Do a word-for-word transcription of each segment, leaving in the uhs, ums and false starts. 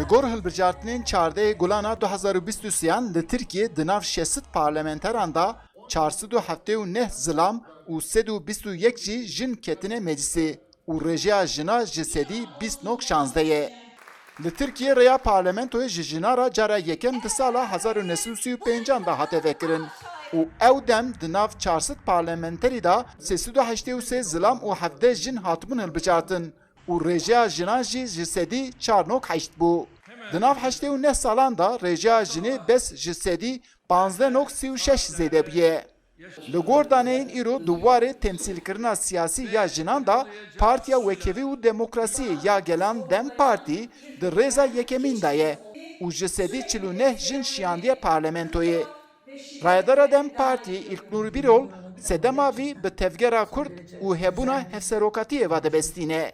Gor hilbijartinên çardehê Gulana du hezar û bîst û sêyan li Tirkiyê di nav şeş sed parlamenteran de çar sed û heftê û neh zilam û sed û bîst û yek jî jin ketine meclisê û rêjeya jina ji sedî bîst nok şazdeh ye. Li Tirkiyê rêya parlamentoyê ji jina re cara yekem di sala hezar û neh sed û sî û pêncan de hate vekirin û ew dem di nav çar sed parlamenterî de sê sed û heştê û sê zilam û hevdeh jin hatibûn hilbijartin û rêjeya jinan jî ji sedî çar nok heşt bû. Di nav heştê û neh salan de rêjeya jinê bes ji sedî panzdeh nok sî û şeş zêde bûye. Li gor daneyên îro di warê temsîlkirina siyasî ya jinan de Partiya Wekhevî û Demokrasiyê ya Gelan DEM Partî di rêza yekemîn de ye û ji sedî çil û neh jin şiyandiye parlamentoyê. Rayedara DEM Partiyê İlknur Birol sedema vî bi tevgera Kurd û hebûna hevserokatiyê ve dibestîne.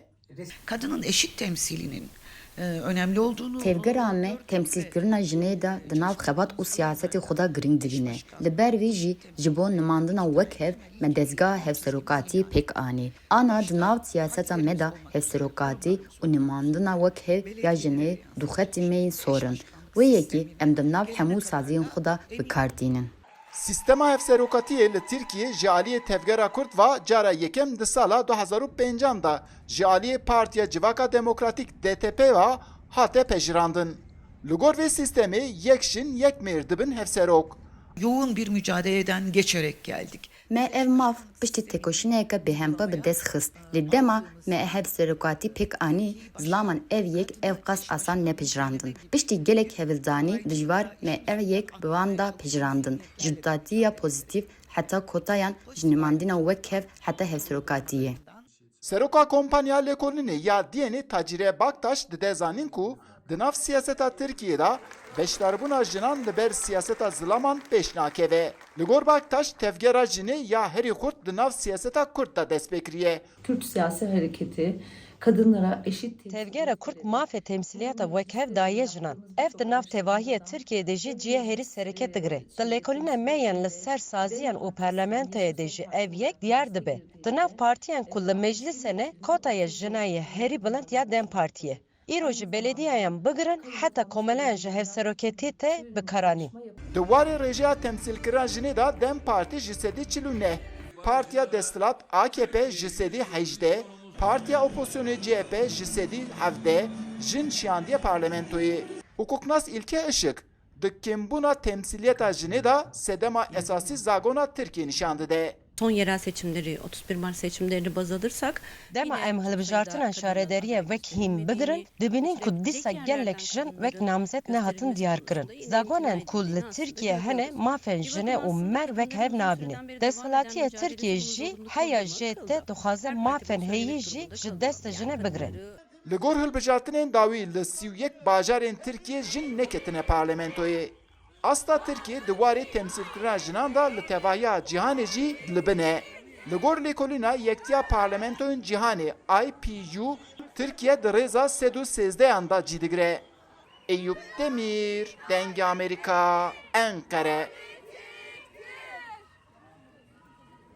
Kadının eşit temsilinin, e, önemli olduğunu Tevgera me temsîlkirina jinê de di nav xebat û siyasetê xwe de girîng dibîne. Li ber vî jî ji bo nimandina wekhev me dezgeha hevserokatiyê pêk anî. Ana di nav siyaseta me de hevserokatî û nimandina wekhev ya jinê du xetê me yên sor in. Wê yekê em di nav hemû saziyên xwe de bi kar tînin. Sîstema hevserokatiyê li Tirkiyê ji aliyê Tevgera Kurd ve cara yekem di sala du hezar û pêncan de ji aliyê Partiya Civaka Demokratîk, D T P, ve hate pejirandin. Li gor vê sîstemê yek jin yek mêr dibin hevserok. Yoğun bir mücadeleden geçerek geldik. Me ev maf piştî têkoşîneke bêhempa bi dest xist. Lê dema me hevserokatî pêk anî, zilaman ev yek ev qas asan nepejirandin. Piştî gelek hevildanî dijwar me ev yek bi wan da pejirandin. Ji dûtatiya pozîtîf heta kotayan, ji nimandina wekhev heta hevserokatiyê. Seroka Kompanya Lêkolînê ya Diyênê Tacîre Baktaş dide zanîn ku di nav siyaseta Tirkiyê de beşdarbûna jinan li ber siyaseta zilaman pêş nakeve. Li gor Baktaş, tevgera jinê ya herî xurt di nav siyaseta Kurd de dest pê kiriye. Kürt siyasi hareketi kadınlara eşit temsil Tevgera Kurd mafê temsîliyeta wekhev daye jinan. Ev di nav tevahiya Tirkiyeyê de jî cihê herî sereke digire. Di lêkolîna me yên li ser saziyan û parlamentoyê de jî ev yek diyar dibe. Di nav partiyên ku li meclîsê ne, kotaya jina ye herî bilind ya DEM Partiyê. Îro ji belediyayan bigirin heta komeleyan ji hevseroketî tê bi kar anîn. Di warê rêjeya temsîlkirina jinê de DEM Partî ji sedî çil û neh, Partiya Desthilat, A K P, ji sedî hejdeh, Partiya Opozisyonê C H P ji sedî hevdeh jin şiyandiye parlamentoyê. Hukuknas Îlke Işık, di kêmbûna temsîliyeta jinê de sedema esasî zagona Tirkiyê nîşan dide. Son yerel seçimleri, otuz bir Mart seçimlerini baz alırsak, Dema yine em hilbijartina sayıda kadın şaredariyê wek hîn bigirin, dibînin ku dîsa gelek jin wek namzet nehatin diyarkirin. Zagonên ku li Tirkiye hene, mafên jinê û mer wek hev nabînin. Desthilatiyê Tirkiye jî heya jê te dixwaze mafên heyî jî ji destê jinê bigire. Li gor hilbijartinên dawî li sî û yek bajarên Tirkiyê jin neketine parlamentoyê. Asta Tirkiyê di warê temsîlkirina jinan de li tevahiya cîhanê jî li bin e. Li gor lêkolîna Yektiya Parlamentoyên Cîhanê, I P U, Tirkiye di rêza sed û sêzdehan de cî digire. Eyûp Demîr, Dengê Amerîka, Enqere.